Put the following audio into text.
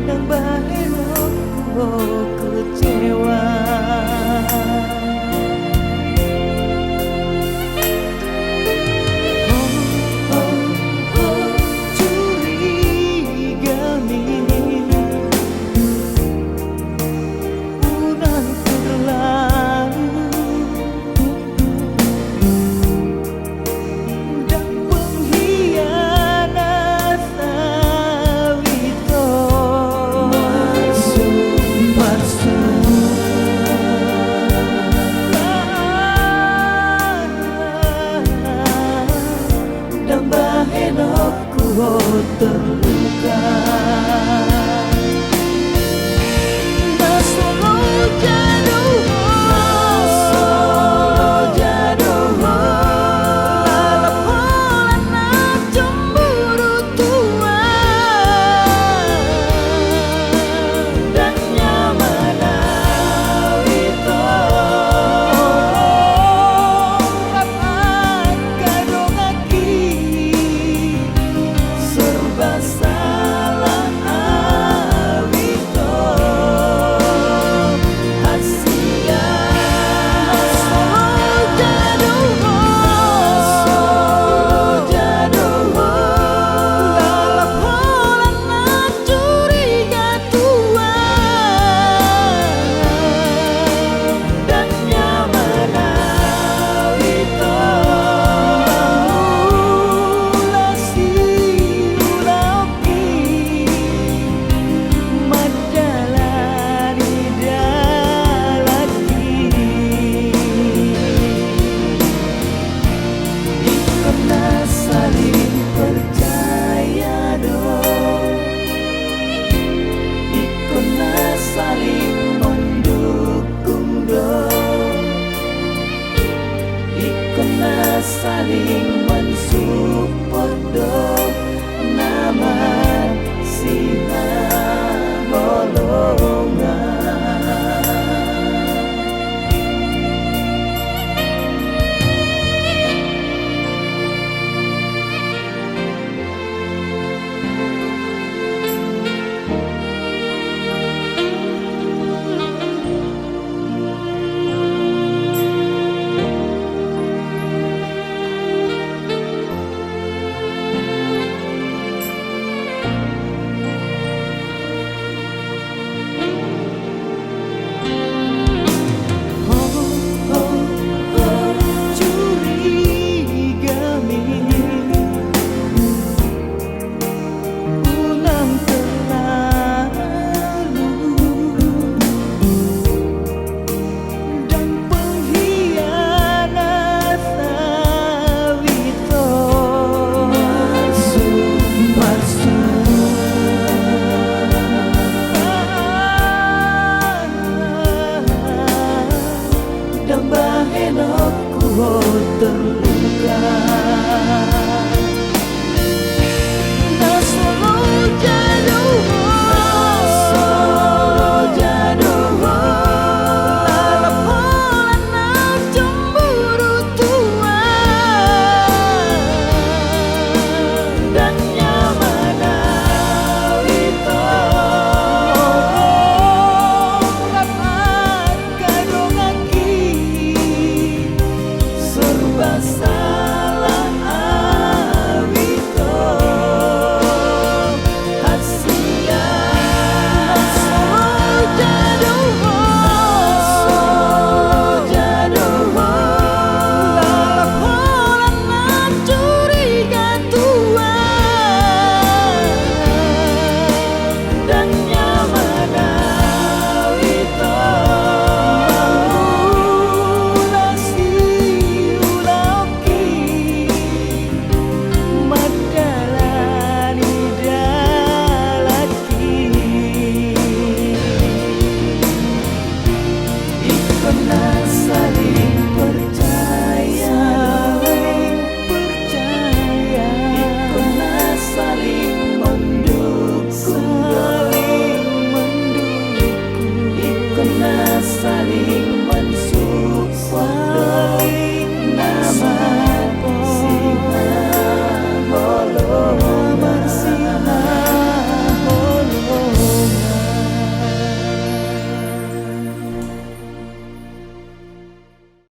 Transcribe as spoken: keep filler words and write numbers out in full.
Ndang bahenonku ho kecewa. Ho, ho, ho, curiga mi. Unang terlalu ndang pengkhianat au ito. Marsuk, marsuk. Ndang bahenonku ho terluka. Na so loja do ho, na so loja do ho, lalap holan na cemburu tua. Ndang nyaman au ito. Ungkap angka donganki, serba salah au ito. Hasia. Na so loja do ho, na so loja do ho, lalap holan na curiga tua. Ndang nyaman au ito. Ula si ulaonki mandalani dalanki. Ingkon na saling percaya do. Ingkon na saling mendukung do. Ingkon na saling mensupport do. Na marsihaholongan. Unang terlalu ndang pengkhianat au ito. Marsuk, marsuk. Ndang bahenonku ho terluka.